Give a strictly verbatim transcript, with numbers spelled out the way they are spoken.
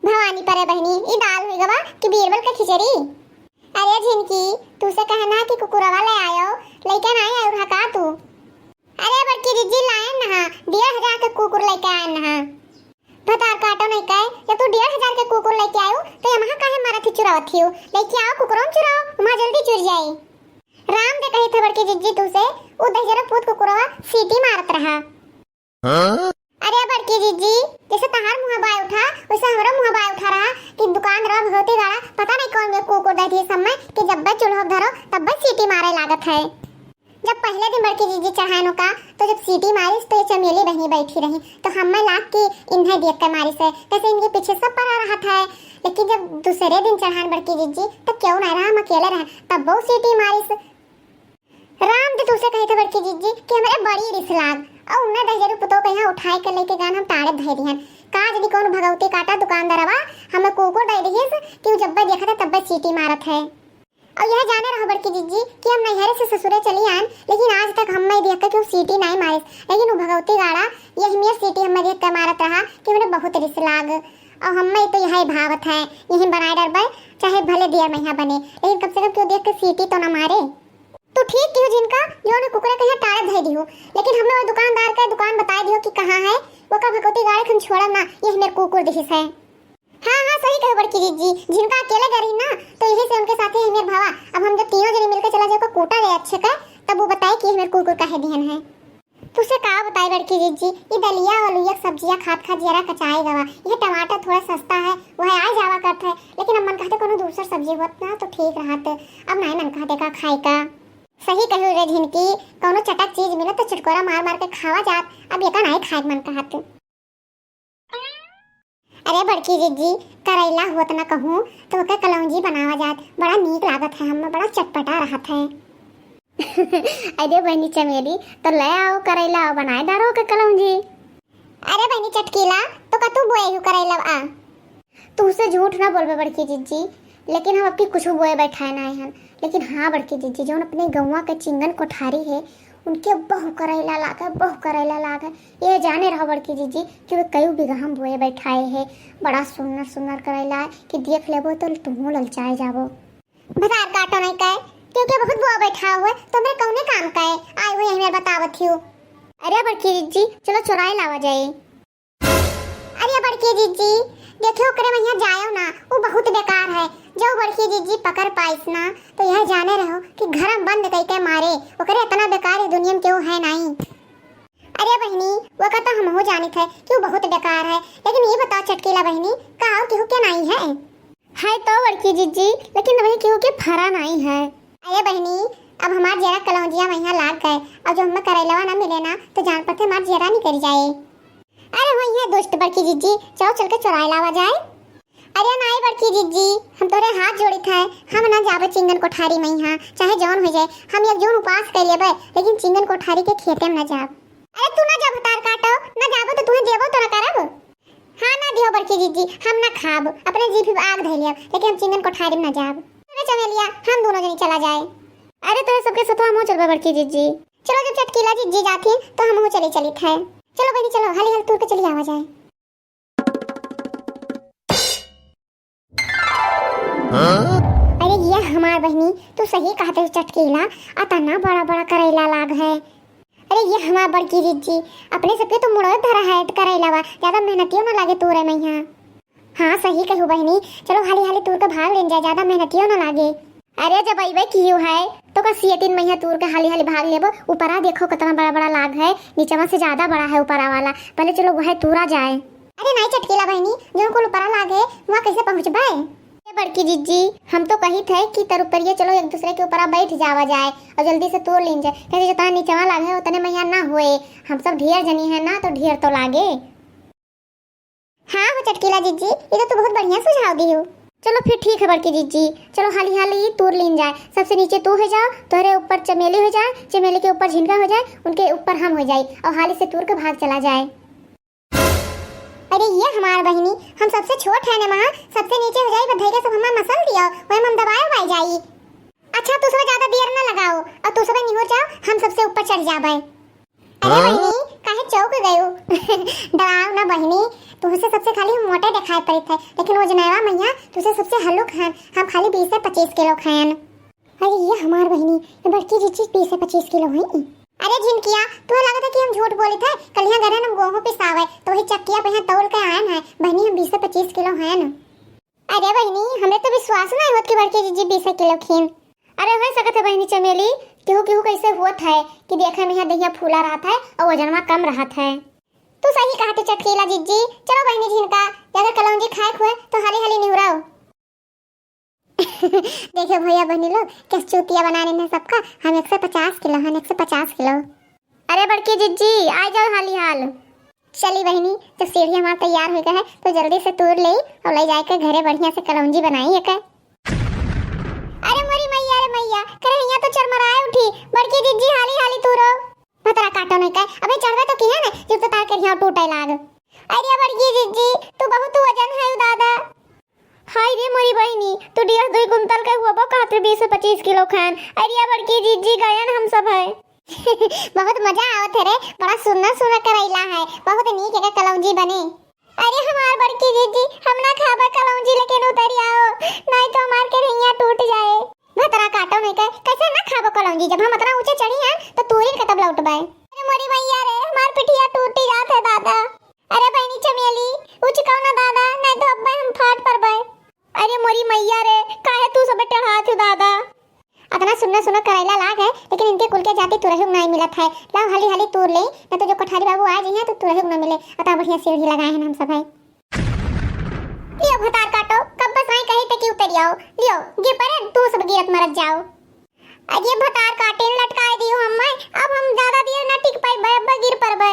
भवानी परे बहिनी, ई दाल हुई गवा कि बीरबल के खिचड़ी? अरे झिनकी, तू से कहना कि कुकुरवा ले आयो, लइका नाई आयो रहा का तू? अरे बड़की जिज्जी लायन नहा, डेढ़ हजार के कुकुर लइके आयन नहा। भतार काटो नहीं कहे, जब तू डेढ़ हजार के कुकुर लइके आयो, तो यमहा काहे मारत ही चुरावत हियो? लइके आओ कुकुरवा चुराओ, वहाँ जल्दी चुर जाई। राम दे कही थे बड़की जिज्जी तू से, उ दहिजरा पूत कुकुरवा सीटी मारत रहा। हाँ? अरे बड़की जिज्जी, जैसे तहार मुँह बाय उठा, वैसे हमरो मुँह बाय उठा रहा कि दुकान रहा भगवती गाड़ा, पता नहीं कौन में कुकुर दे दिए सब में कि जब बे चूल्हो धरो, तब बे सीटी मारे लागत है। जब पहले दिन बड़की जिज्जी चढ़ाएन ओका, तो जब सीटी मारिस, तो ये चमेली बहिनी बैठी रही, तो हमें लाग कि इन्हें देख के मारिस है, जैसे इनके पीछे सब पड़ा रहत है। लेकिन जब दूसरे दिन चढ़ाएन बड़की जिज्जी, तब क्यों नहीं रहा, हम अकेले रहे, तब वो सीटी मारिस। राम जी तुसे कही थे बड़की जिज्जी कि हमरे बड़ी रिस लाग, और उन्हें दहिजरू पुतो के यहाँ उठाए के लेके गान हम टाड़े धै दिहन। का जनी कौन भगवती काटा दुकानदारवा हमें कुकुर दे दिहिस कि उ जब्बे देखा था तब्बे सीटी मारत है। और यह जाने रहो बड़की जिज्जी कि हम नैहरे से ससुरे चली आन, लेकिन आज तक हम नहीं देख के क्यों सीटी नहीं मारिस, लेकिन उ भगवती गाड़ा यही मेर सीटी हमें देख के मारत रहा कि उन्हें बहुत रिस लाग। और हमें तो यही भावत है, यही बनाए डरबे, चाहे भले दिया मैया बने, लेकिन कम से कम क्यों देख के सीटी तो ना मारे। तू ठीक किहू जिनका, जो उन्हें कुकुरे के यहाँ टाड़े धै दिहू, लेकिन हमें वो दुकानदार के दुकान बताए दियो कि कहाँ है, वो का भगवती गाड़े खन छोड़ब ना, ये हमें कुकुर दिहिस है। हाँ, हाँ, सही कहे बड़की जिज्जी, जिनका अकेले गरी ना, तो यही से उनके साथे हमें भावा। अब हम जब तीनों जने मिलके चला जाए, को कूटा जाए अच्छे का, तब वो बताए कि हमें कुकुर काहे दिहन है। तुसे का बताई बड़की जिज्जी, ई दलिया और लुइया के सब्जिया खात खात जियरा कचाए गवा। यह टमाटर थोड़ा सस्ता है, वह आ जावा करत है, लेकिन अब मन कहते कोनो दूसर सब्जी होत ना तो ठीक रहत। अब नहीं मन कहते का खाए का। सही कहू रे झिनकी, कोनो चटक चीज मिले तो चटकोरा मार मार के खावा जात, अब ये का नहीं खाए के मन कहत। अरे बड़की जिज्जी, करैला होत ना कहूँ तो ओके कलौंजी बनावा जात, बड़ा नीक लागत है, हमें बड़ा चटपटा रहत है। अरे बहनी चमेली, तो ले आओ करैला और बनाए डारो के कलौंजी। अरे बहनी चटकीला, तो का तू बोए हु करैला आ? तू से झूठ ना बोलबे बड़की जिज्जी, लेकिन हम अबकी कुछ बोए बैठाए ना आए हन। लेकिन हाँ बड़की जिज्जी, जौन अपने गौवा के चिंगन कोठारी है, उनके बहु करैला लागे, बहु करैला लागे। ये जाने रहो बड़की जिज्जी कि वे कई बीघा हम बोए बैठाए है, बड़ा सुन्नर सुन्नर करैला है कि देख लेबो तो तुहूँ ललचाए जाबो। भतार काटो नहीं कहे, क्योंकि बहुत बोआ बैठा हुए, तो हमरे कौने काम का है? आए हुए हमें बतावत हियो। अरे बड़की जिज्जी, चलो चुराए लावा जाए। अरे बड़की जिज्जी, देखियो ओकरे मैया जायो ना, वो बहुत बेकार है। जो बड़की जिज्जी पकड़ पाइस ना, तो यह जाने रहो कि घर में बंद कई के मारे, ओकरे इतना बेकार ये दुनिया में क्यों है नहीं। अरे बहिनी, वो का तो हमहू जानित है कि वो बहुत बेकार है, लेकिन ये बताओ चटकीला बहिनी, का और केहू के नाई है? है तो बड़की जिज्जी, लेकिन वही केहू के फरा नाई है। अरे बहिनी, अब हमार जेरा कलौंजिया मैया लाग गए, अब जो हमें करैलवा ना मिले ना, तो जान पड़ते हमार जेरा निकल जाए। अरे वही है दुष्ट बड़की जिज्जी, चलो चल के चुराए लावा जाए। अरे नाई बड़की जिज्जी, हम तोरे हाथ जोड़ित है, हम ना जाबे चिंगन कोठारी मैया, चाहे जौन हो जाए, हम एक जून उपास कर लेबे, लेकिन चिंगन कोठारी के खेते में ना जाब। अरे तू ना जा भतार काटो, ना जाबो तो तुम्हें देबो तो ना करब। हाँ ना दियो बड़की जिज्जी, हम ना खाब, अपने जीभ पे आग धै लियब, लेकिन हम चिंगन कोठारी में ना जाब। अरे चमेलिया, हम दोनों जनी चला जाए। अरे तोरे सबके साथ हमहू चलबे बड़की जिज्जी। चलो जब चटकीला जिज्जी जाती तो हमहू चली चलित है। चलो बहिनी चलो, हाली हाली तूर के चली आवा जाए। हाँ? अरे ये हमार बहिनी, तू सही कहते हो चटकीला, अतना बड़ा बड़ा करैला लाग है। अरे ये हमार बड़की जिज्जी, अपने सबके तो मुड़वे धरा है करैलावा, ज्यादा मेहनतियो ना लागे तोरे मैया। हाँ सही कहू बहिनी, चलो हाली हाली तूर के भाग लेन जाए, ज्यादा मेहनतियो ना लागे। अरे जब अइबे कियो है तो का सियतिन मैया तूर के हाली हाली भाग लेबो। ऊपरा देखो कितना बड़ा बड़ा लाग है, नीचवा से ज्यादा बड़ा है ऊपरा वाला। पहले चलो वह तूरा जाए। अरे नाई चटकीला बहिनी, जो कुल ऊपरा लाग है वहाँ कैसे पहुँचबे? ए बड़की जिज्जी, हम तो कही थे कि तर ऊपरिया चलो एक दूसरे के ऊपरा बैठ जावा जाए और जल्दी से तोड़ लीन जाए, कैसे जितना नीचवा लाग है उतने मैया ना होए। हम सब ढेर जनी है ना तो ढेर तो लागे। हाँ हो चटकीला जिज्जी, ये तो तू बहुत बढ़िया सुझाव दी हो। चलो फिर ठीक है बड़की जिज्जी, चलो हाली हाली तूर लीन जाए। सबसे नीचे तू हो जाओ, तोहरे ऊपर चमेली हो जाए, चमेली के ऊपर झिनका हो जाए, उनके ऊपर हम हो जाए और हाली से तूर के भाग चला जाए। अरे ये हमार बहिनी, हम सबसे छोट है ने महा, सबसे नीचे हो जाए, बधाई के सब हमार मसल दियो, वही हम दबाए उबाए जाई। अच्छा तू सब ज्यादा देर ना लगाओ और तू सब निहुर जाओ, हम सबसे ऊपर चढ़ जाबे। अरे हाँ? बहिनी, काहे चौंक गयू? डराओ ना बहिनी, तुहसे सबसे खाली हम मोटे देखाई पड़ित है, लेकिन वो जनैवा मइया तुहसे सबसे हलुक हन। हम खाली बीस से पच्चीस किलो खायन। अरे ये हमार बहिनी, ये बड़की जिज्जी बीस से पच्चीस किलो हैं। अरे झिनकिया, तुहे लगत है कि हम झूठ बोलित है? कलिहाँ गरन हम गोहूँ पिसावे, तो वही चक्किया पे यहाँ तौल के आयन है। बहिनी, हम बीस से पच्चीस किलो हैं न। अरे बहिनी, हमें तो विश्वास ना होत कि बड़की जिज्जी बीस किलो खीन। अरे हो सकत है बहिनी चमेली, केहू केहू कैसे होत है कि देखे में यहाँ दहिया फूला रहत है और वजनवा कम रहत है। तू सही कहत है चटकीला जिज्जी। चलो बहिनी झिनका, अगर कलौंजी खाए हुए तो हाली हाली निहुराओ। देखो भैया बहिनी लोग, कैसे चूतिया बनाने में सबका। हम एक सौ पचास किलो हैं, एक सौ पचास किलो। अरे बड़की जिज्जी, आ जाओ हाली हाल। चली बहिनी, जब सीढ़ी हमार तैयार हो गया है तो जल्दी से तूर ले और ले जाके घरे बढ़िया से कलौंजी बनाई एक। अरे मोरी मैया रे मैया, करहिया तो चरमराए उठी। बड़की जिज्जी हाली हाली तूरो। भतरा काटो नहीं का, अबे चढ़बे तो किहे ने, जब तो तार करहिया टूटे लाग। अरे बड़की जिज्जी, तू बहुत वजन है दादा। हाय रे मोरी बहिनी, तू डेढ़ दुई कुंतल के हुआ कहत रे बीस से पच्चीस किलो खान। अरे बड़की जिज्जी गयन हम सब है। बहुत मजा आवत है रे, बड़ा सुंदर सुंदर करैला है, बहुत नीक एकर कलौंजी बने। अरे हमार बड़की जिज्जी, हम ना खाबे कलौंजी, लेकिन उतरी आओ, नहीं तो हमार करहिया टूट जाए। भतरा काटो नहीं के, कैसे ना खाबो कलौंजी, जब हम अतना ऊंचे चढ़ी हैं तो तूरिन के तब लौटबे। अरे मोरी मैया रे, हमार पिठिया टूटी जात है दादा। अरे बहिनी चमेली, उचकाओ ना दादा, नहीं तो अब्बे हम फाट परबे। अरे मोरी मैया रे, काहे तू सबे टढ़ात हो दादा? अतना सुन्ना सुन्ना करैला लाग है, लेकिन इनके कुल के जाति तुरहुक नाई मिलत है। लाओ हाली हाली तूर ले, ना तो जो कोठारी बाबू आ जइहें तो तुरहुक ना मिले। अतना बढ़िया सीढ़ी लगाए हैं हम सब है। लियो भतार काटो, कब बस आई कही तक उतर आओ। लियो, गिर पड़े, तू सब गिरत मरत जाओ। अरे भतार काटिन लटकाए दियो हम्मे, अब हम ज्यादा देर ना टिक पाइबे, अब गिर पड़बे।